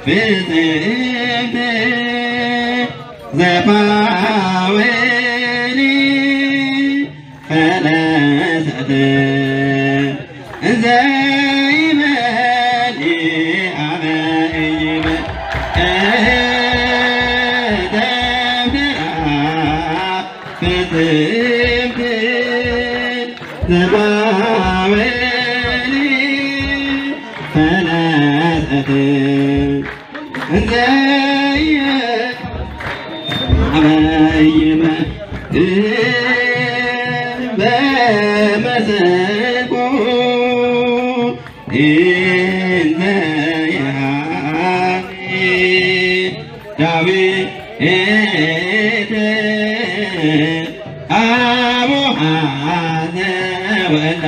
ፍጽምት ዘጳውሊ ፈለሰት ዘይበሊ አበ ኢይበል ደብተራ ፍጽምት ዘጳውሊ ፈለሰት በመሰንቆ እንዘ የሃኒ ዳዊት አቡሃ ዘወልደ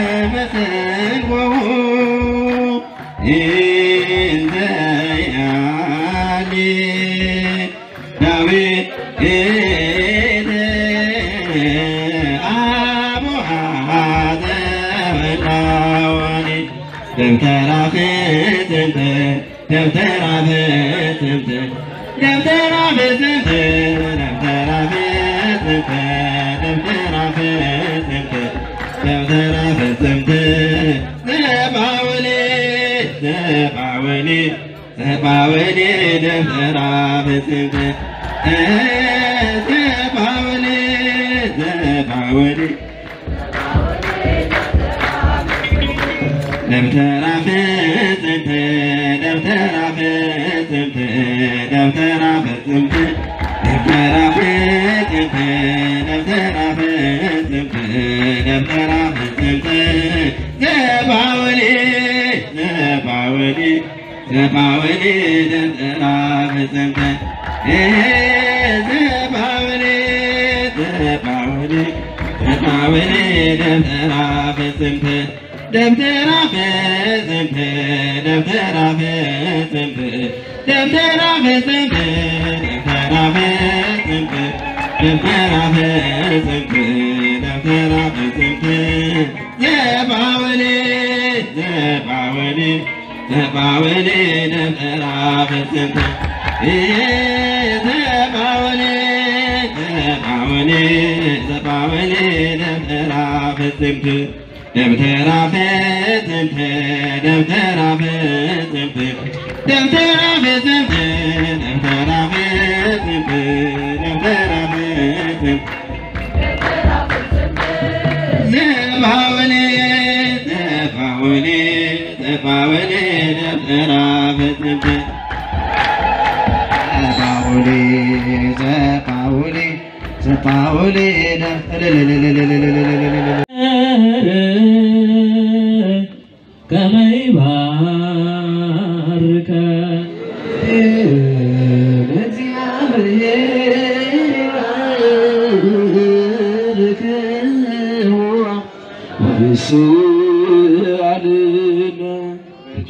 በመሰንቆ እንዘ ያሊ ዳዊት አቡሃ ዘወልደ ደብተራ ፍጽምት ደብተራ ፍጽምት ደብተራ ፍጽምት ደብተራ ፍጽምት ደብተራ ፍጽምት ደብተራ ፍጽምት ዘጳውሊ ዘጳውሊ ዘጳውሊ ደብተራ ፍጽምት ዘጳውሊ ዘጳውሊ ደብተራ ፍጽምት ደብተራ ፍጽምት ደብተራ ፍጽምት ደብተራ ፍጽምት ደብተራ ፍጽምት ደብተራ ፍጽምት ዘጳውሊ ዘጳውሊ ዘጳውሊ ደብተራ ፍጽምት ዘጳውሊ ዘጳውሊ ዘጳውሊ ደብተራ ፍጽምት ደብተራ ፍጽምት ደብተራ ፍጽምት ደብተራ ፍጽምት ደብተራ ፍጽምት ደብተራ ፍጽምት ደብተራ ፍጽምት ዘጳውሊ ዘጳውሊ ዘጳውሊ ደብተራ ፍጽምት ዘጳውሊ ዘጳውሊ ዘጳውሊ ደብተራ ፍጽምት ደብተራ ፍጽምት ደብተራ ፍጽምት ደብተራ ፍጽምት ደብተራ ፍጽምት ደብተራ ፍጽምት ዘጳውሊ ዘጳውሊ ዘጳውሊ ደብተራ ፍጽምት ዘጳውሊ ዘጳውሊ ዘጳውሊ ከመ ይባርከ እግዚአብሔር ይባርክዎ ወይስአልነ። አቤቱ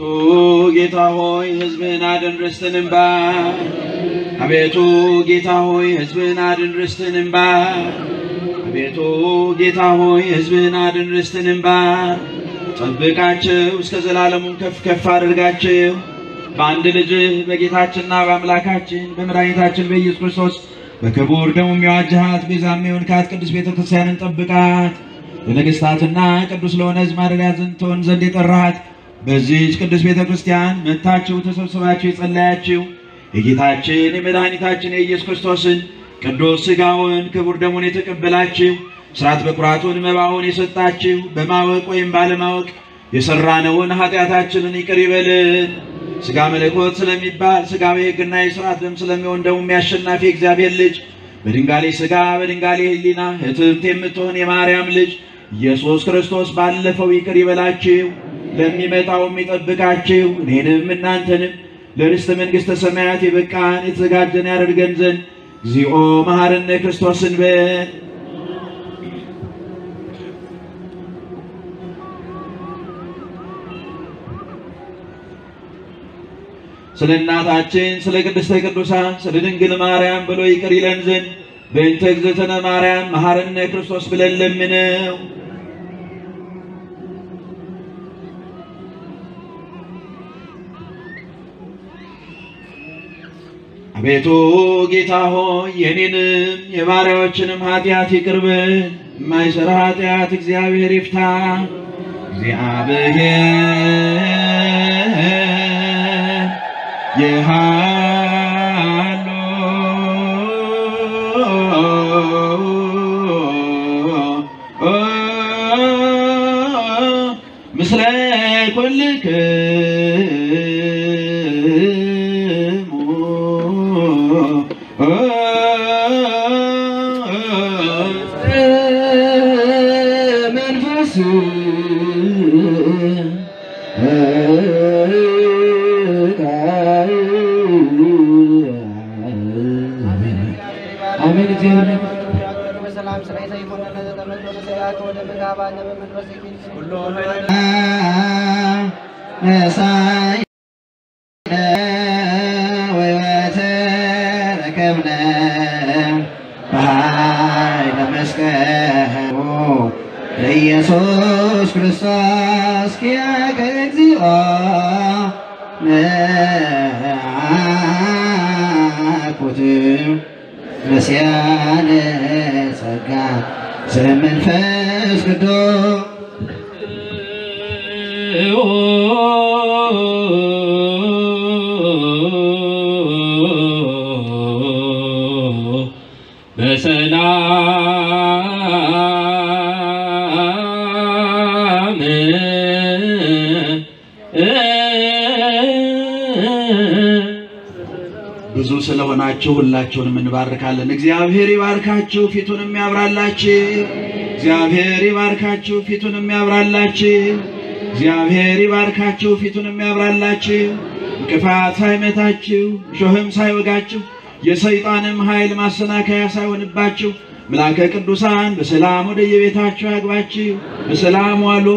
ጌታ ሆይ ሕዝብህን አድን ርስትህንም ባርክ። አቤቱ ጌታ ሆይ ሕዝብህን አድን ርስትህንም ባርክ። አቤቱ ጌታ ሆይ ሕዝብህን አድን ርስትህንም ባርክ። ጠብቃቸው እስከ ዘላለሙም ከፍ ከፍ አድርጋቸው። በአንድ ልጅህ በጌታችንና በአምላካችን በመድኃኒታችን በኢየሱስ ክርስቶስ በክቡር ደሙ የሚዋጅሃት ቤዛም የሆንካት ቅድስት ቤተ ክርስቲያንን ጠብቃት። ለነገሥታትና ቅዱስ ለሆነ ሕዝብ ማደሪያ ዘንድ ትሆን ዘንድ የጠራሃት በዚህች ቅዱስ ቤተ ክርስቲያን መጥታችሁ ተሰብስባችሁ የጸለያችሁ የጌታችን የመድኃኒታችን የኢየሱስ ክርስቶስን ቅዱስ ሥጋውን ክቡር ደሙን የተቀበላችሁ ሥርዓት በኩራቱን መባውን የሰጣችሁ በማወቅ ወይም ባለማወቅ የሠራነውን ኃጢአታችንን ይቅር ይበልን። ሥጋ መለኮት ስለሚባል ሥጋዊ ሕግና የሥርዓት ደም ስለሚሆን ደሙም ያሸናፊ እግዚአብሔር ልጅ በድንጋሌ ሥጋ በድንጋሌ ሕሊና ሕትምት የምትሆን የማርያም ልጅ ኢየሱስ ክርስቶስ ባለፈው ይቅር ይበላችሁ ለሚመጣውም ይጠብቃችሁ እኔንም እናንተንም ለርስተ መንግሥተ ሰማያት የበቃን የተዘጋጀን ያደርገን ዘንድ እግዚኦ መሐረነ ክርስቶስን በል። ስለ እናታችን ስለ ቅድስተ ቅዱሳን ስለ ድንግል ማርያም ብሎ ይቅር ይለን ዘንድ በእንተ እግዝእትነ ማርያም መሐረነ ክርስቶስ ብለን ለምነው። አቤቱ ጌታ ሆይ የኔንም የባሪያዎችንም ኃጢአት ይቅር በል። የማይሠራ ኃጢአት እግዚአብሔር ይፍታ። እግዚአብሔር የሃሉ ምስለ ኩልክሙ መንፈስ አሜን። እግዚአብሔር ነሳይ ወሕይወተ ረከብነ በኃይለ መስቀሉ ለኢየሱስ ክርስቶስ ኪያከ እግዚኦ ነአኩት መስያነ ጸጋ ዘመንፈስ ቅዱስ። በሰላም ብዙ ስለሆናችሁ ሁላችሁንም እንባርካለን። እግዚአብሔር ይባርካችሁ፣ ፊቱንም ያብራላችሁ። እግዚአብሔር ይባርካችሁ፣ ፊቱንም ያብራላችሁ። እግዚአብሔር ይባርካችሁ፣ ፊቱንም ያብራላችሁ። እንቅፋት ሳይመታችሁ፣ እሾህም ሳይወጋችሁ፣ የሰይጣንም ኃይል ማሰናከያ ሳይሆንባችሁ መልአከ ቅዱሳን በሰላም ወደ የቤታችሁ ያግባችሁ። በሰላም ዋሉ።